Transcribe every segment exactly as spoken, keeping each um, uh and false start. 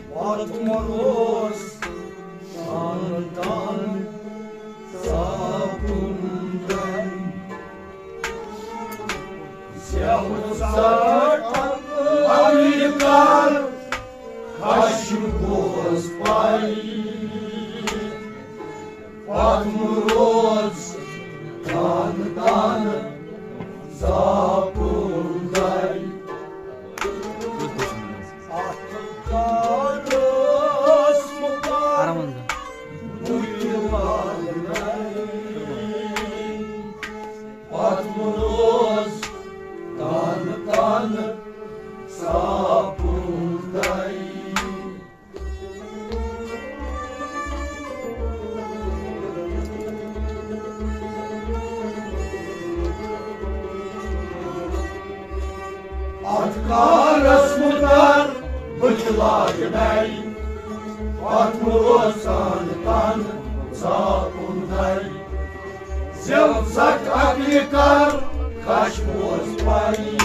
پتہٕ مروس تان تان ژاپُن گرِ۔ زٮ۪و ژٹ عقلہِ کر خشم بوز پاے۔ پتہٕ روز تان تان ژاپُن گرِ۔ اتھ کارس مُتعلق آرام سان۔ بُتھِ لاگنَے۔ پتہٕ روز تان تان ژاپُن گرِ۔ اتھ کارس مُتعلق بُتھِ لاگنَے، اتھ روزان تن ژاپُن گرِ۔ زٮ۪و ژٹ عقلہِ کر خشم بوز پاے۔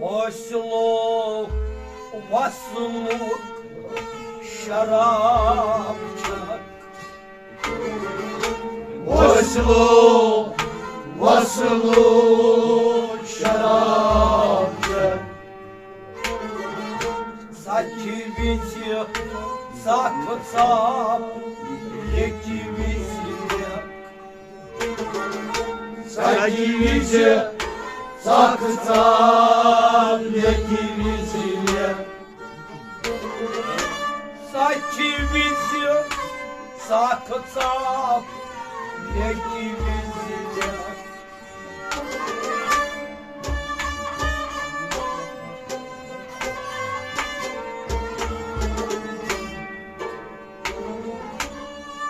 وصلو وصلُک شراب چھکھ۔ وصلو وصلُک شراب چھکھ۔ ژکھِ وِزِ ژکھ ژاپ، لیٚکھِ وِزِ لیٚکھ۔ ژکھِ وِزِ ژکھ ژاپ، لیٚکھِ وِزِ لیٚکھ۔ ژکھِ وِزِ ژکھ ژاپ، لیٚکھِ وِزِ لیٚکھ۔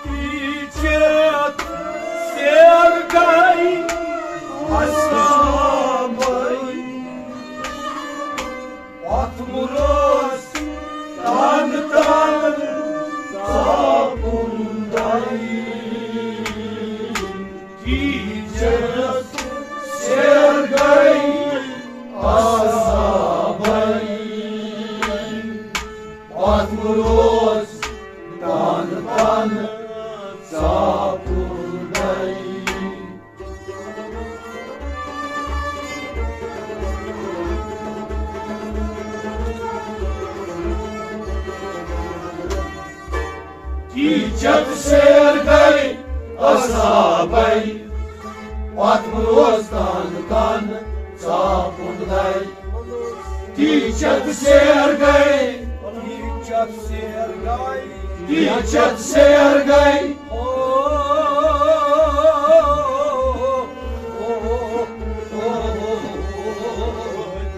تیٖژ سیر گٔے اصحابن۔ اتھ مُروس تن تن ژاپُن دے۔ تیٖژ سیر گٔے اصحابن۔ اتھ مُروس تن تن ژاپُن دے۔ تیٖژ سیر گٔے اصحابن۔ اتھ مُروس تن تن ژاپُن دے۔ تیٖژ سیر گٔے۔ تیٖژ سیر گٔے۔ تیٖژ سیر گٔے۔ او، او، او، او۔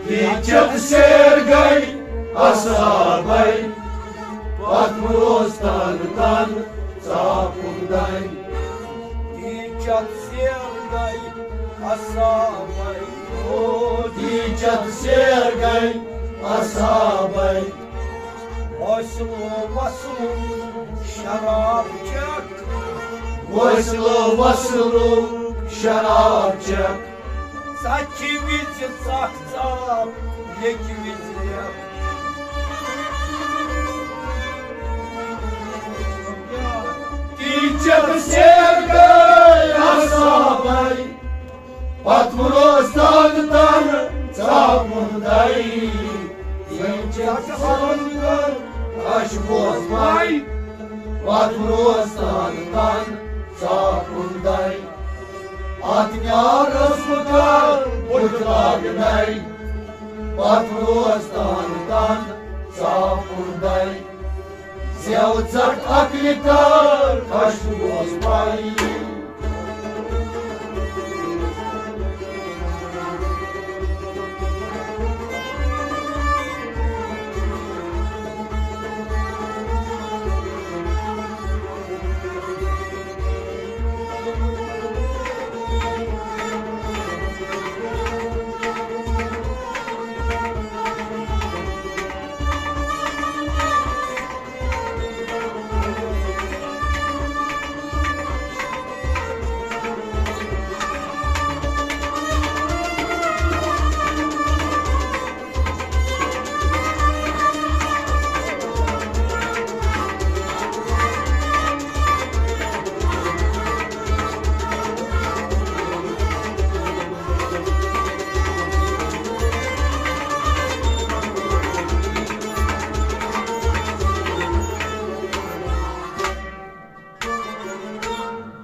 تیٖژ سیر گٔے اصحابن۔ اتھ مُروس تن تن ژاپُن دے۔ تیٖژ سیر گٔے اصحابن۔ او، تیٖژ سیر گٔے اصحابن۔ وصلو وصلُک شراب چھکھ۔ وصلو وصلُک شراب چھکھ۔ ژکھِ وِزِ ژکھ ژاپ، لیٚکھِ وِزِ لیٚکھ۔ تیٖژ سیر گٔے اصحابن۔ پتہٕ روز تان تان ژاپُن دَے۔ یِم چھِ سمندر اَسہِ بوز پَے۔ پتہٕ روز تان تان ژاپُن دَے۔ اَتھ نیارَس مہٕ کر بُتھ لاگنَے۔ پتہٕ روز تان تان ژاپُن دَے۔ زیو ژٹ عقلہِ کار کش بوز پائی۔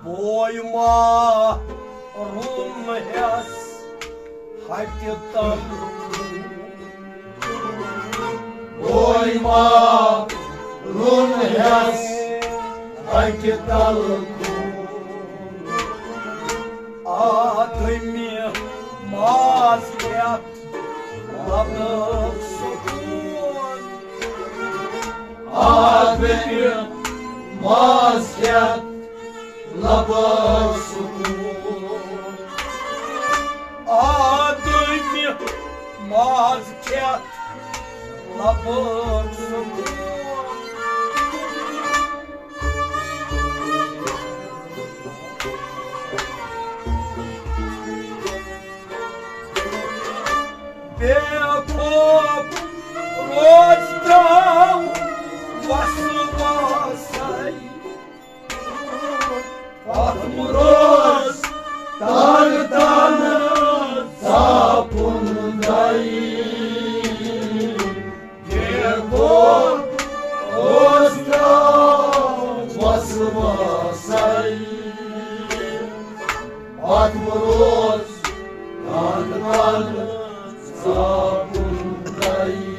بوے ما روم ہیس ہٹہِ تل۔ بوے ما روم ہیس ہٹہِ تل۔ آدمی ماز کھیت لبُک سکون۔ آدمی ماز کھیت لبُک سکون۔ آدمی ماز کھیت لبُک سکون۔ بے خوف روز تراو وسواسے۔ ختم روز تان تان ژاپُن دَے۔ بے خوف روز تراو وسواسے۔ ختم روز تان تان ژاپُن دَے۔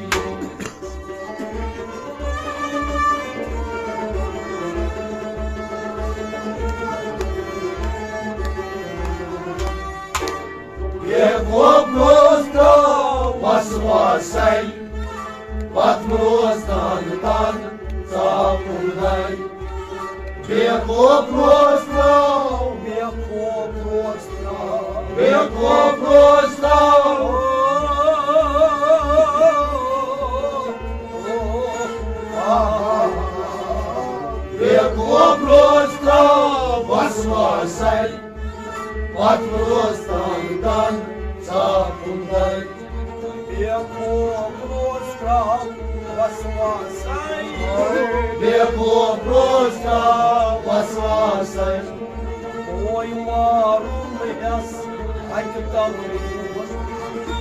بے خوف روز تراو وسواسے۔ ختم روز تان تان ژاپُن دَے۔ بے خوف روز تراو۔ بے خوف روز تراو۔ بے خوف روز تراو۔ بے خوف روز تراو وسواسے۔ ختم روز تان تان ژاپُن دَے۔ بے خوف روز تراو وسواسے۔ بے خوف روز تراو وسواسے۔ بوے ما روم ہیس ہٹہِ تل۔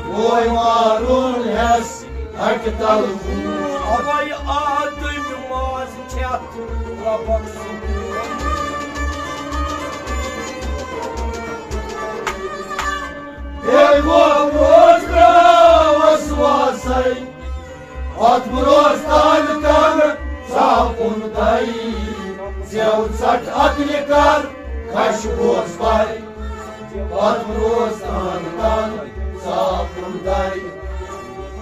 بوے ما روم ہیس ہٹہِ تل۔ اوے آدمی ماز کھیت لبُک سکون۔ بے خوف روز تراو وسواسے۔ ختم روز تان تان ژاپُن دَے۔ زیو ژٹ عقلہِ کر کش بوز پَے۔ ختم روز تان تان ژاپُن دَے۔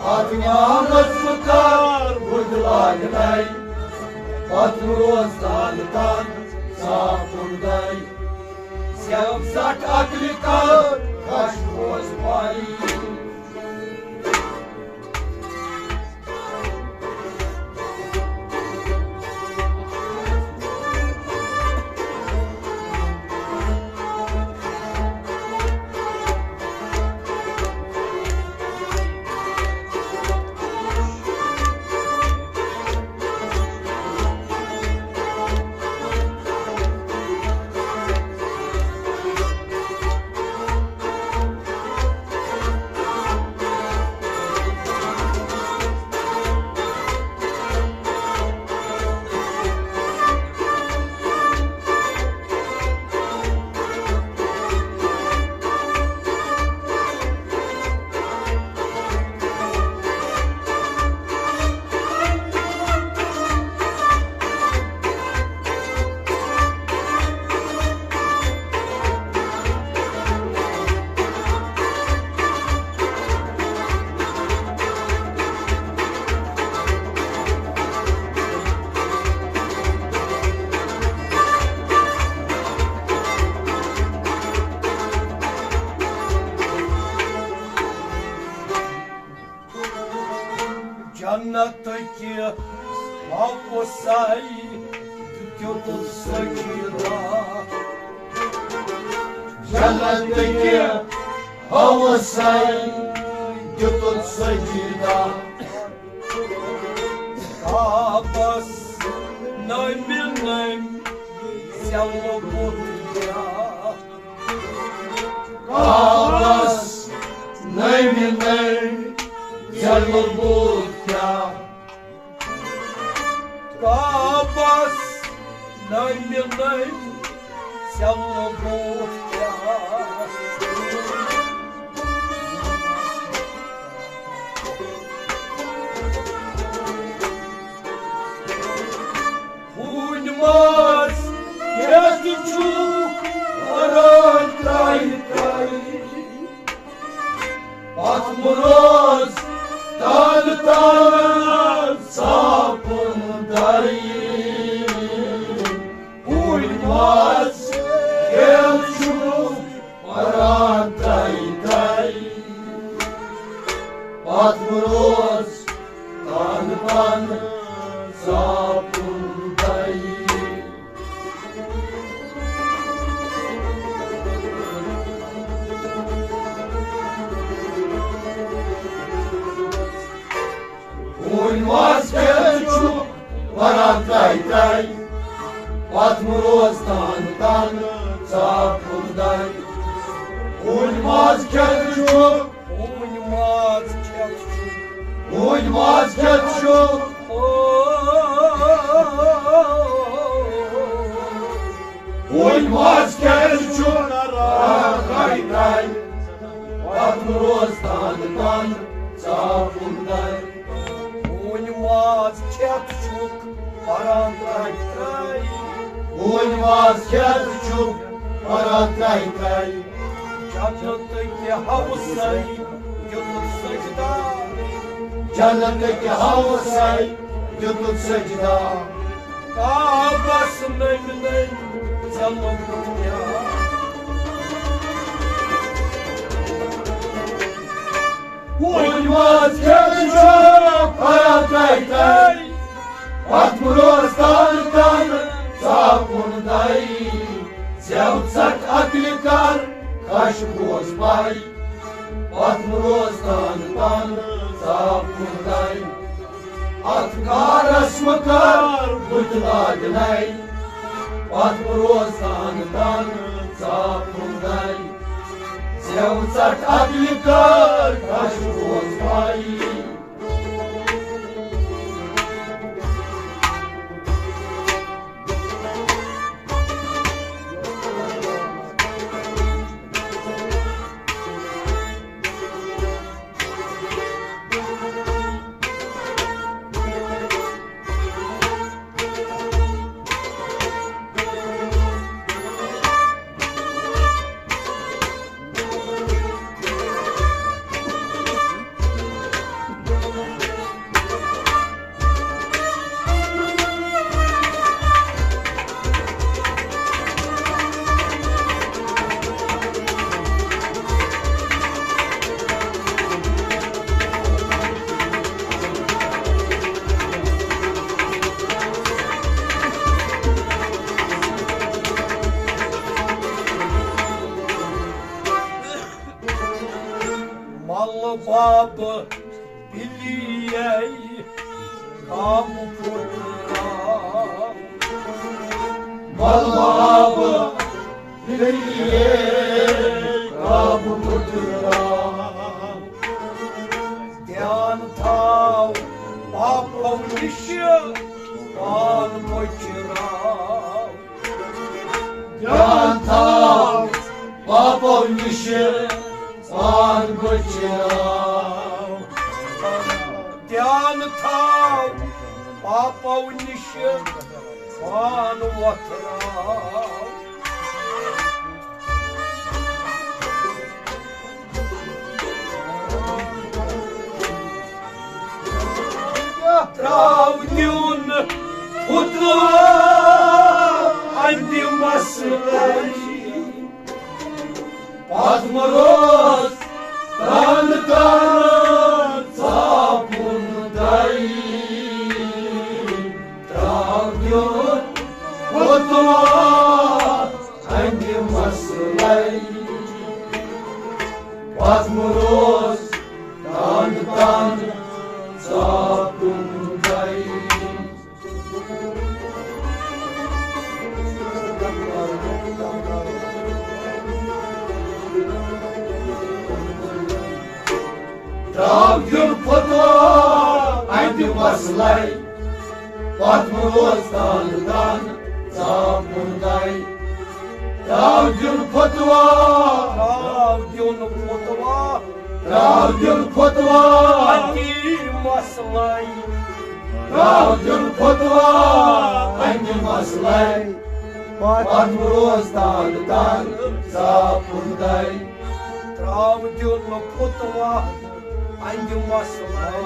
اتھ نیامس مہٕ کر بُتھ لاگنَے۔ ختم روز تان تان ژاپُن دَے۔ زیو ژٹ عقلہِ کر کش بوز پَے۔ جنت کہِ ہوسے دیُتُن سجدہ۔ جنت کہِ ہوسے دیُتُن سجدہ۔ کعبس نٲمۍ نٲمۍ زٮ۪لہٕ بُتھ کیٛاہ؟ کعبس نٲمۍ نٲمۍ زٮ۪لہٕ بُتھ کیٛاہ؟ کعبس نٲمۍ نٲمۍ زٮ۪لہٕ بُتھ کیٛاہ؟ ہوٗنۍ ماز کھٮ۪تھ چھُکھ پران ترٛایہِ ترٛایہِ۔ پتھ مُہ روز تانہٕ تانہٕ ژاپُن دَرِ۔ ہوٗنۍ ماز کھٮ۪تھ چھُکھ پران ترٛایہِ ترٛایہِ۔ پتھ مُہ روز تانہٕ تانہٕ ژاپُن دَرِ۔ ہوٗنۍ ماز کھٮ۪تھ چھُکھ پران ترٛایہِ ترٛایہِ۔ پتھ مُہ روز تانہٕ تانہٕ ژاپُن دَرِ۔ ہوٗنۍ ماز کھٮ۪تھ چھُکھ ہوٗنۍ ماز کھٮ۪تھ چھُ۔ ہوٗنۍ ماز کھٮ۪تھ چھُ۔ او، ہوٗنۍ ماز کھٮ۪تھ چھُ۔ ترٛایہِ ترٛایہِ۔ پتہٕ روز تانہٕ تانہٕ ژاپُن دَرِ۔ ہوٗنۍ ماز کھٮ۪تھ چھُکھ پران ترٛایہِ ترٛایہِ۔ ہوٗنۍ ماز کھٮ۪تھ چھُکھ پران ترٛایہِ ترٛایہِ۔ جنتٕکۍ ہوسَے دیُتُکھ سجدہ۔ جنتٕکۍ ہوسَے دیُتُکھ سجدہ۔ کعبس نٔمۍ نٔمۍ ژےٚ لوٚگُتھ کیٛاہ؟ ہوٗنۍ ماز کھٮ۪تھ چھُ پھران ترٛایہِ ترٛایہِ۔ پتہٕ روز تانہٕ تانہٕ ژاپُن دَرِ۔ زٮ۪و ژَٹ عقلہِ کر کھش بوز پَے۔ پتہٕ روز تانہٕ تانہٕ ژاپُن دَرِ۔ اتھ کارس مہ کر بُتھ لاگنَے۔ پتہٕ روز تانہٕ تانہٕ ژاپُن دَرِ۔ زٮ۪و ژَٹ عقلہِ کر کھش بوز پَے۔ مَلہٕ بابہٕ بِلیے کعبہٕ پھُٹراو۔ مَلہٕ بابہٕ بِلیے کعبہٕ پھُٹراو۔ دھیان تھاو پاپو نِشہِ پان بچراو۔ دھیان تھاو پاپو نِشہِ پان بچراو۔ دھیان تھاو پاپو نِشہِ پان وۄتھراو۔ ترٛاو دیُن پھُتراو اَندِ مسلَے۔ پتہٕ مہ روز تانہٕ تانہٕ ژاپُن دَرِ۔ ترٛاو دیُن فتوا اَمہِ مسلے، پتھ روز تان تان ژاو کُن دَے۔ ترٛاو دیُن فتوا، ترٛاو دیُن فتوا، ترٛاو دیُن فتوا اَمہِ مسلے۔ ترٛاو دیُن فتوا اَمہِ مسلے، پتھ روز تان تان ژاو کُن دَے۔ ترٛاو دیُن فتوا اَمہِ مسلے۔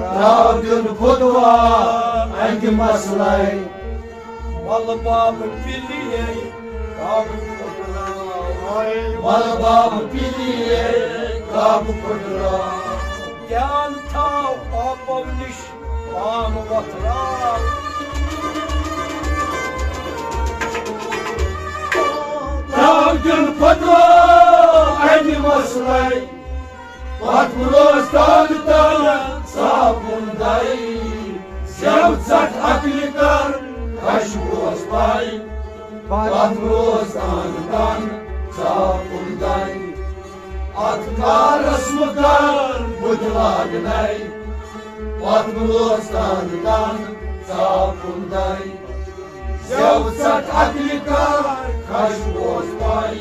ترٛاو دیُن فتوا اَمہِ مسلے۔ وَلہٕ بابہٕ پِلیے کابہٕ پھُٹراو۔ وَلہٕ بابہٕ پِلیے کابہٕ پھُٹراو۔ دیان تھاو پاپو نِش پان وۄتھراو۔ ترٛاو دیُن فتوا اَمہِ مسلے، پتھ روز تان تان ژاو کُن دَے۔ زٮ۪و ژَٹ عقلہِ کر، خۄش اوس پَے۔ پتھ روز تان تان ژاو کُن دَے۔ اتھ کارس مہٕ کر بُتھِ لاگنَے، پتھ روز تان تان ژاو کُن دَے۔ زٮ۪و ژَٹ عقلہِ کر، خۄش اوس پَے۔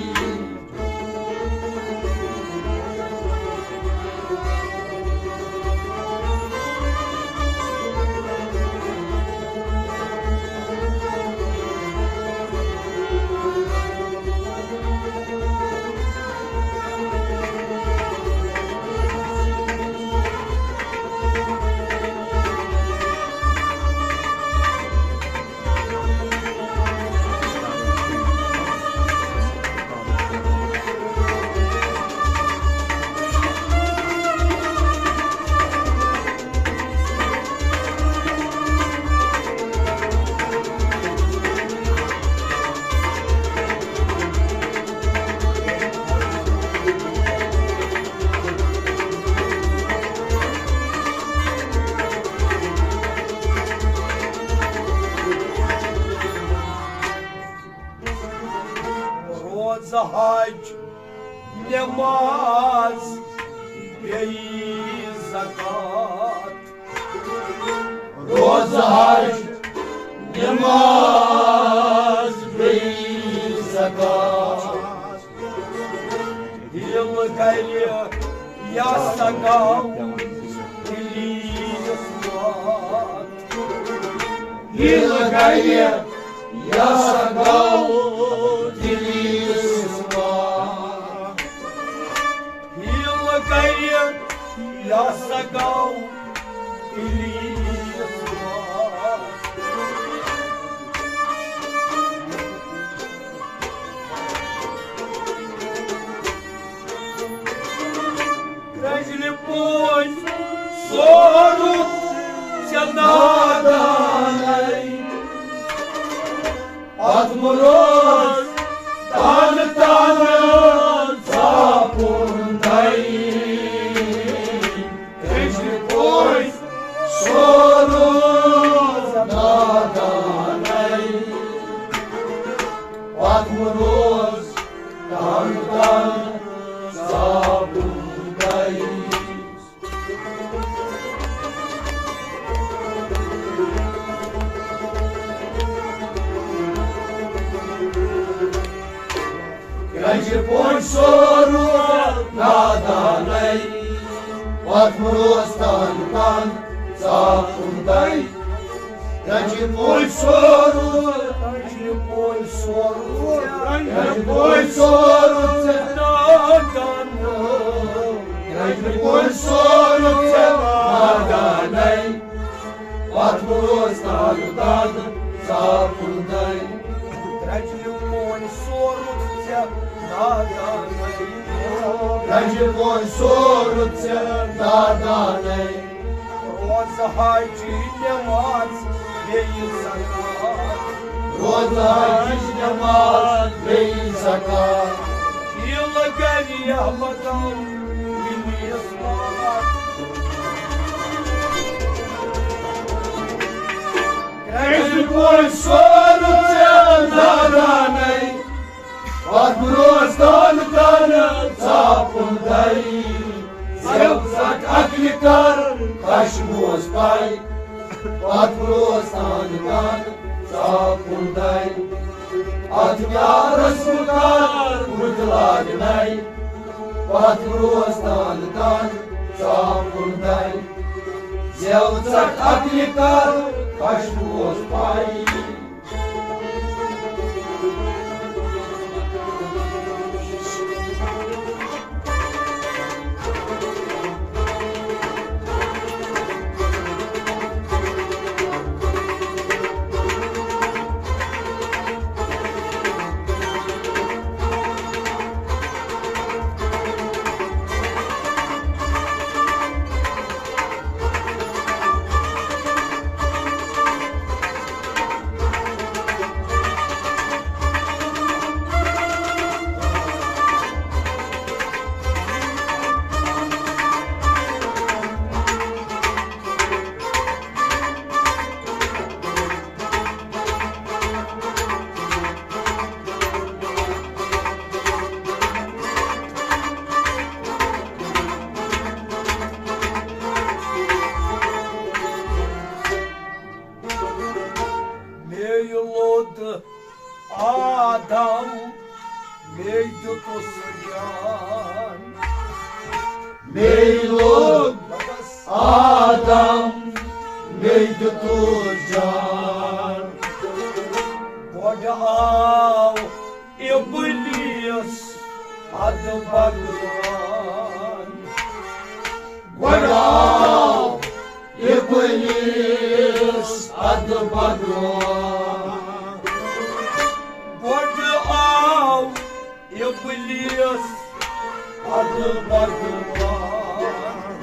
روزٕ حج نماز بیٚیہِ زکات۔ روزٕ حج نماز بیٚیہِ زکات۔ ہیٖلہٕ گرِ یا سا گاو دِلی یَس وات۔ ہیٖلہٕ گرِ یا سا گاو دِلی یَس وات۔ ہیٖلہٕ گرِ یا سا گاو دِلی یَس وات۔ درٛجلہِ پٲٹھۍ سورُتھ ژےٚ نادانَے۔ اَتھ مُلوس تانہٕ تانہٕ ژاپُن دَے۔ درٛجلہِ پٲٹھۍ سورُتھ ژےٚ نادانَے۔ اَتھ مُلوس تانہٕ تانہٕ ژاپُن دَے۔ درٛجلہِ پٲٹھۍ سورُتھ نادانَے، پَتہٕ مُلوس تانہٕ تانہٕ ژاپُن دَے۔ درٛجلہِ پٲٹھۍ سورُتھ، درٛجلہِ پٲٹھۍ سورُتھ، درٛجلہِ پٲٹھۍ سورُتھ ژےٚ نادانَے۔ درٛجلہِ پٲٹھۍ سورُتھ ژےٚ نادانَے۔ پَتہٕ مُلوس تانہٕ تانہٕ ژاپُن دَے۔ درٛجلہِ پٲٹھۍ سورُتھ ژےٚ نادانَے۔ درٛجلہِ پٲٹھۍ سورُتھ ژےٚ نادانَے۔ روزٕ حجِچ نٮ۪ماز بیٚیہِ زکات۔ روزٕ حجِچ نٮ۪ماز بیٚیہِ زکات۔ ہیٖلہٕ گرِ یا بغاو دِلی یَس وات۔ درٛجلہِ پٲٹھۍ سورُتھ ژےٚ نادانَے۔ پَتہٕ مُلوس تانہٕ تانہٕ ژاپُن دَے۔ زٮ۪و ژَٹ کر خشم اوس پاے، پتہٕ روز تان تان صاف کُن داے۔ اتھ پیارس کر بُتھ لاگ ناے، پتہٕ روز تان تان صاف کُن داے۔ زیو ژٹ عقلہِ کر خشم اوس پاے۔ مے لوٚد آدم، مے دیُتُس جان۔ مے لوٚد آدم، مے دیُتُس جان۔ گۄڈٕ آو ابلیس ادٕ بھگوان۔ گۄڈٕ آو ابلیس ادٕ بھگوان۔ گۄڈٕ آو ابلیس ادٕ بھگوان۔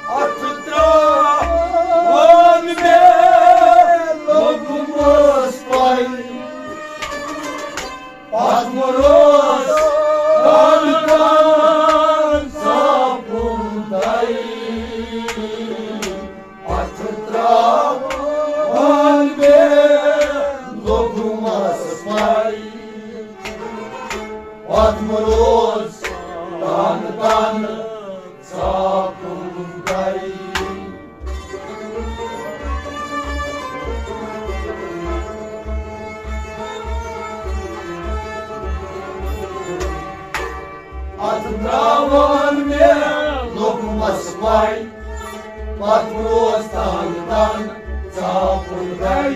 اتھ ترٛاوان مےٚ لوٚگمس پَے۔ پتہٕ روز کان کان صاف کُن داے۔ اتھ ترٛاوان مےٚ لوٚگمس پَے۔ پتہٕ روز تان تان صاف کُن داے۔ اتھ ترٛاوان مےٚ لوٚگمس پَے۔ پتہٕ روز تان تان صاف کُن داے۔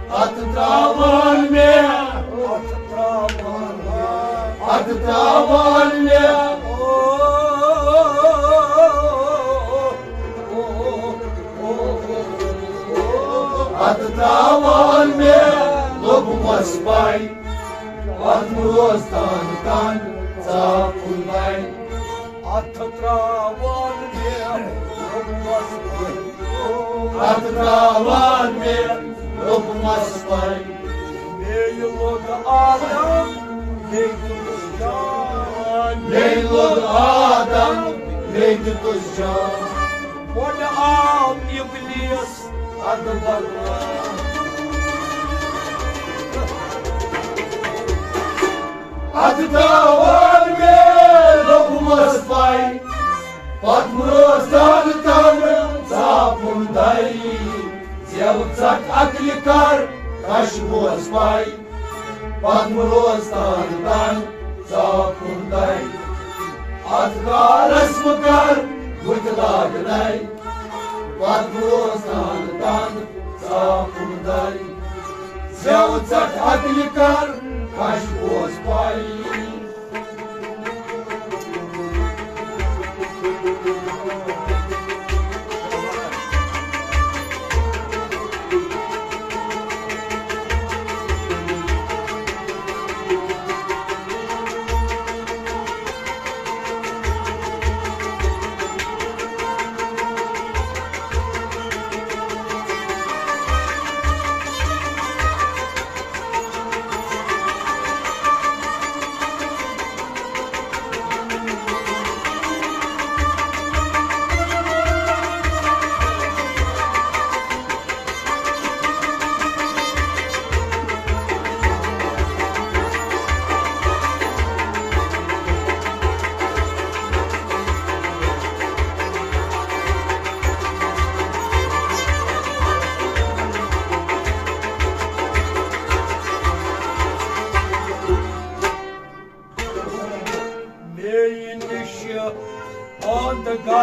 اتھ ترٛاوان مےٚ، اتھ ترٛاوان مےٚ، اتھ ترٛاوان مےٚ، اتھ ترٛاوان مےٚ لوٚگمس پَے۔ اتھ روز تان تان صاف کُن داے۔ اتھ ترٛاوان مےٚ لوٚگمس پَے۔ اتھ ترٛاوان مےٚ لوٚگمس پَے۔ مے لوٚگ آدم، مے دیُتُس جان۔ مے لوٚگ آدم، مے دیُتُس جان۔ گۄڈٕ آو ابلیس ادٕ بھگوان۔ اتھ ترٛاوان مےٚ لوٚگمس پَے۔ پتہٕ روز تان تان صاف کُن داے۔ زیو ژٹ عقلہِ کر خشم اوس پَے۔ پتہٕ روز تان تان صاف کُن داے۔ اتھ کارس مہٕ کر بُتھ لاگ ناے۔ پتہٕ روز تان تان صاف کُن داے۔ زیو ژٹ عقلہِ کر خشم اوس پَے۔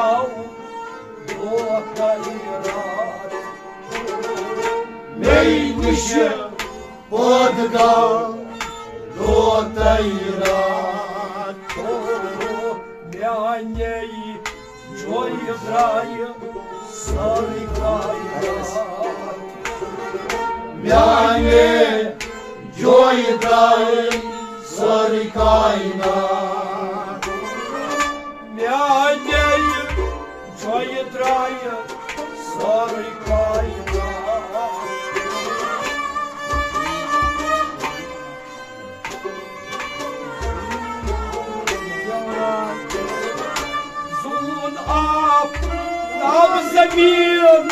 دۄہ تۄہہِ راتھ۔ مے نِش پٲدٕ گوٚو دۄہ تۄہہِ راتھ۔ میانے جویہِ درایہِ سٲرٕے کائنات۔ میانے جویہِ درایہِ سٲرٕے کائنات۔ میانے جویہِ درایہِ سٲرٕے کائنات۔ زوٗن آب تاب زٔمیٖن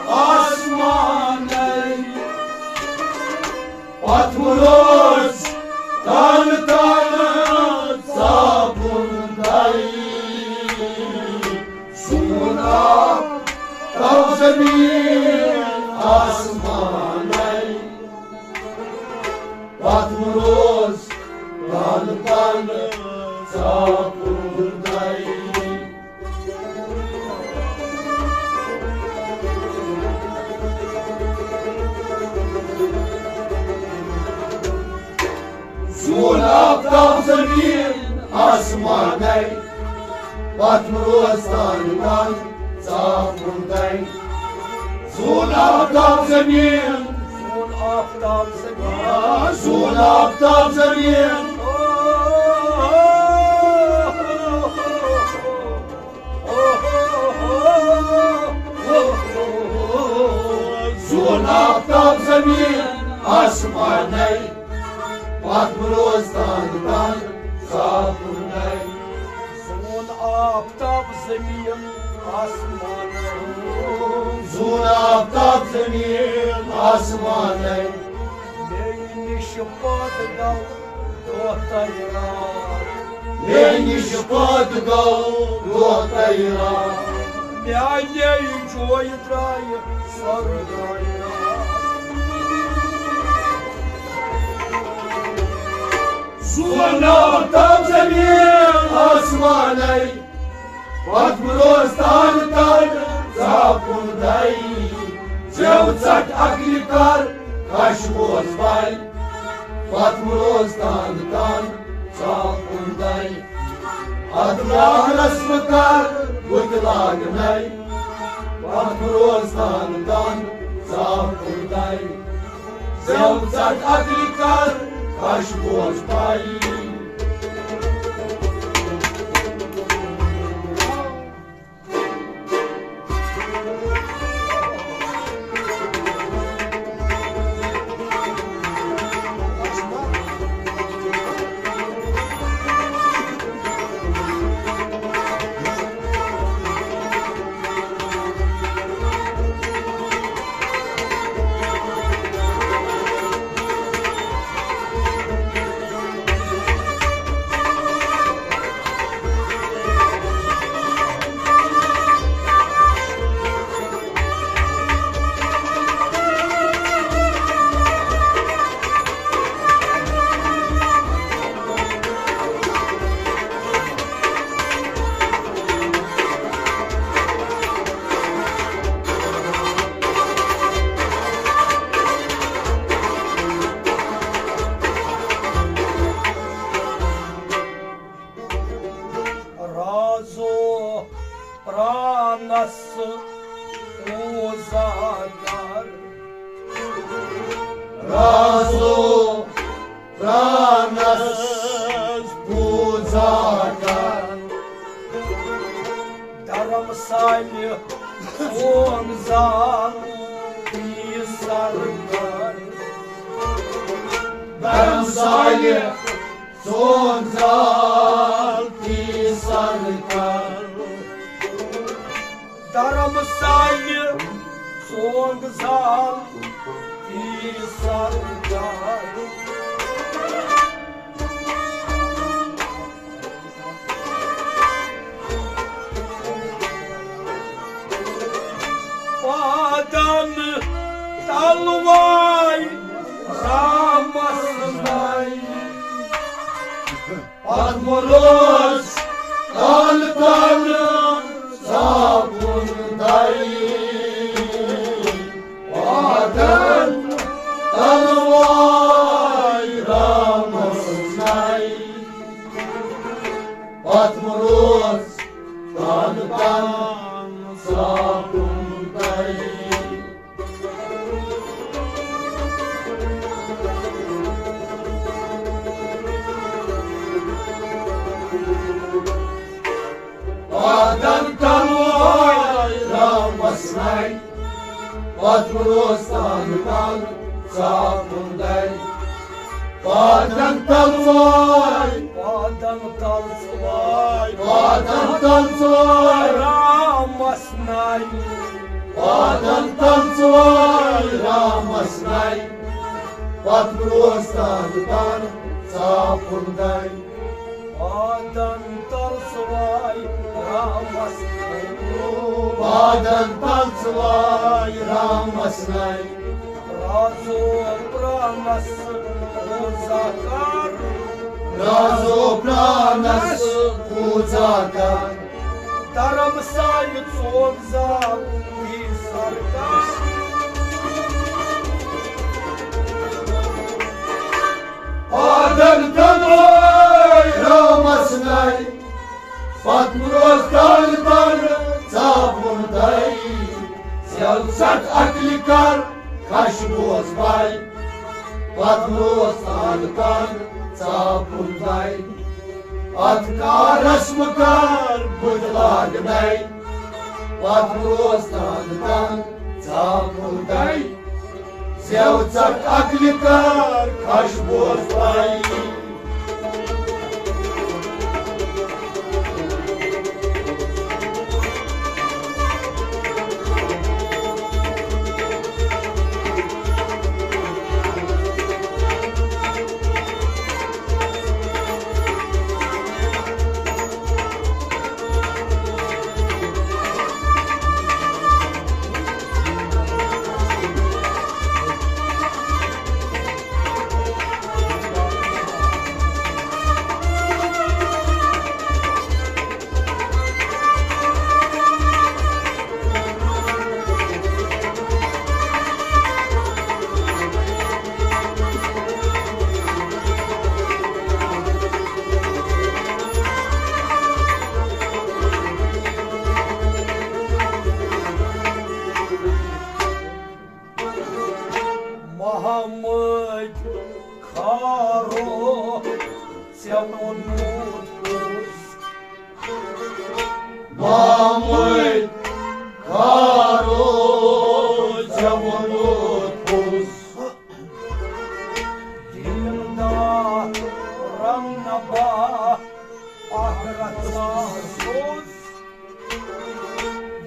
آسمانَے۔ پتھ روز تن تن ژاپُن دَے۔ زوٗن آب تاب زٔمیٖن آسمانَے۔ پتھ روز تن تن ژاپُن دَے۔ زوٗن آفتاب زٔمیٖن آسمانَے، پتھ روز تن تن ژاپُن دَے۔ زوٗن آفتاب زٔمیٖن۔ زوٗن آفتاب زٔمیٖن۔ آ، زوٗن آفتاب زٔمیٖن۔ زوٗن آفتاب زٔمیٖن آسمانَے، پتھ روز تن تن ژاپُن دَے۔ زوٗن آفتاب زٔمیٖن آسمانَے۔ زوٗن آفتاب زٔمیٖن آسمانَے۔ مے نِش پٲدٕ گوٚو دۄہ تۄہہِ راتھ۔ مے نِش پٲدٕ گوٚو دۄہ تۄہہِ راتھ۔ میانے جویہِ درایہِ سٲرٕے کائنات۔ زوٗن آفتاب زٔمیٖن آسمانَے، پتھ روز تن تن ژاپُن دَے۔ زٮ۪و ژٹ عقلہِ کر کش بوز بَے، پتھ روز تن تن ژاپُن دَے۔ اتھ لاگنس بہٕ کر بُتھ لاگنَے، پتھ روز تن تن ژاپُن دَے۔ زٮ۪و ژٹ عقلہِ کر کش بوز بَے۔ رازو پرانس پوزا کر۔ رازو پرانس پوزا کر۔ درم سانہِ سون زال تی سر کر۔ درم سانہِ سون زال تی سر کر۔ درم سانہِ سون زال تی سر کر۔ پادن تلوے رامس ناے۔ پتھ روز تن تن پادن تلوے رامس ناے، پتہٕ روز تان تان ژاپُن داے۔ پادن تلوے، پادن تلوے، پادن تلوے رامس ناے، پادن تلوے رامس ناے، پتہٕ روز تان تان ژاپُن داے۔ پادن تلوے رامس ناے، پادن تلوے رامس ناے۔ رازو پرانس پوزا کر، رازو پرانس پوزا کر۔ درم سانہِ ژوک زال دی سرکار۔ پادن تلوے رامس ناے، پتہٕ روز تان تان ژاپُن داے۔ زٮ۪و ژٹ عقلہِ کر کھش بوز باے، پتہٕ روز تان تان ژاپُن داے۔ اتھ کارس مہٕ کر بُتھ لاگ ناے، پتہٕ روز تان تان ژاپُن داے۔ زٮ۪و ژٹ عقلہِ کر کھش بوز باے۔ محمد کھارو، ژےٚ ووٚنمُت اوس۔ محمد کھارو، ژےٚ ووٚنمُت اوس۔ دیندارن با آخرت سوز۔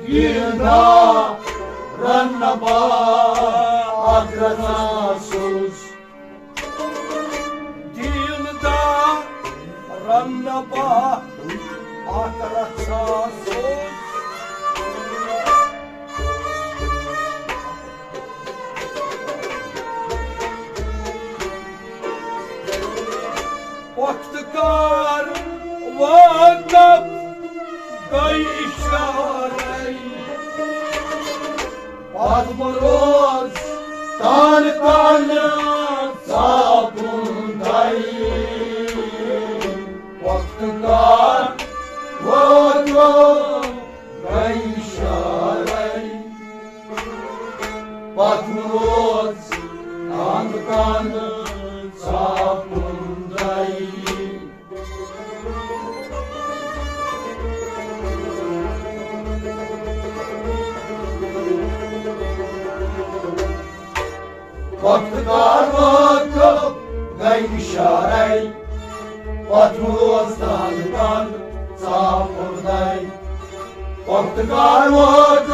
دیندارن با آخرت سوز۔ دیندارن با آخرت سوز۔ پۄختہٕ کار واقف گٔے اِشارَے۔ پتہٕ روز تان تان ژاپُن داے۔ پۄختہٕ کار واقف گٔے اِشارَے۔ پتہٕ روز تان تان ژاپُن داے۔ پۄختہٕ کار واقف گٔے اِشارَے۔ پتہٕ روز تان تان ژاپُن داے۔ پۄختہٕ کار واقف،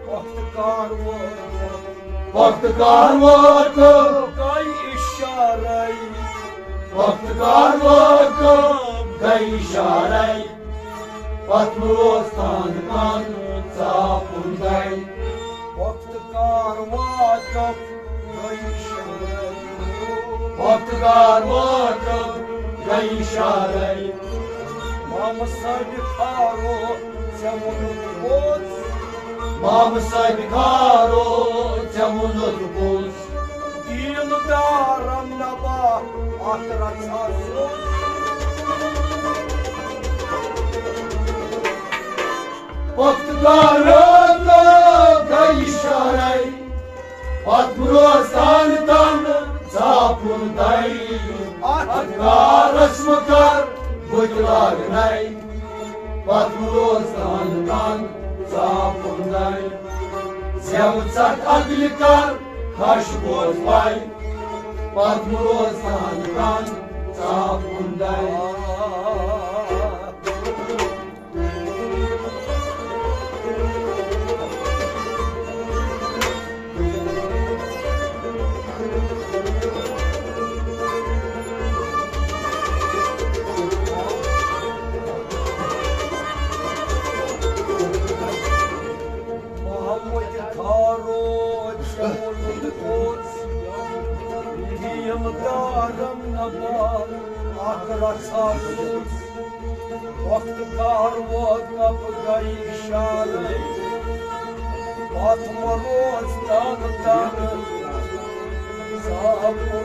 پۄختہٕ کار واقف، پۄختہٕ کار واقف گٔے اِشارَے۔ پۄختہٕ کار واقف گٔے اِشارَے۔ پتہٕ روز تان تان ژاپُن داے۔ پۄختہٕ کار واقف گٔے اِشارَے۔ پۄختہٕ کار واقف گٔے اِشارَے۔ مامہٕ صٲبہِ کھارو، ژےٚ ووٚنُتھ پوٚز۔ مامہٕ صٲبہِ کھارو، ژےٚ ووٚنُتھ پوٚز۔ دیندارن نبا اکھ رژھا سوز۔ پۄختہٕ کار واقف گٔے اِشارَے۔ پتہٕ روز تان تان ژاپُن داے۔ اتھ کارس مہٕ کر بُتھ لاگ ناے۔ پتہٕ روز تان تان ژاپُن دَے۔ زٮ۪و ژَٹ اَدلہِ کر کھش بوز پَے۔ پتہٕ روز تان تان ژاپُن دَے۔ محمد کھارو ژےٚ ووٚنُتھ اوس، یِم دارم نبال اکھ رژھا سوز۔ وقت کار ووت، کپ گئی شارے، پتھ مروز تن تن، صاحب۔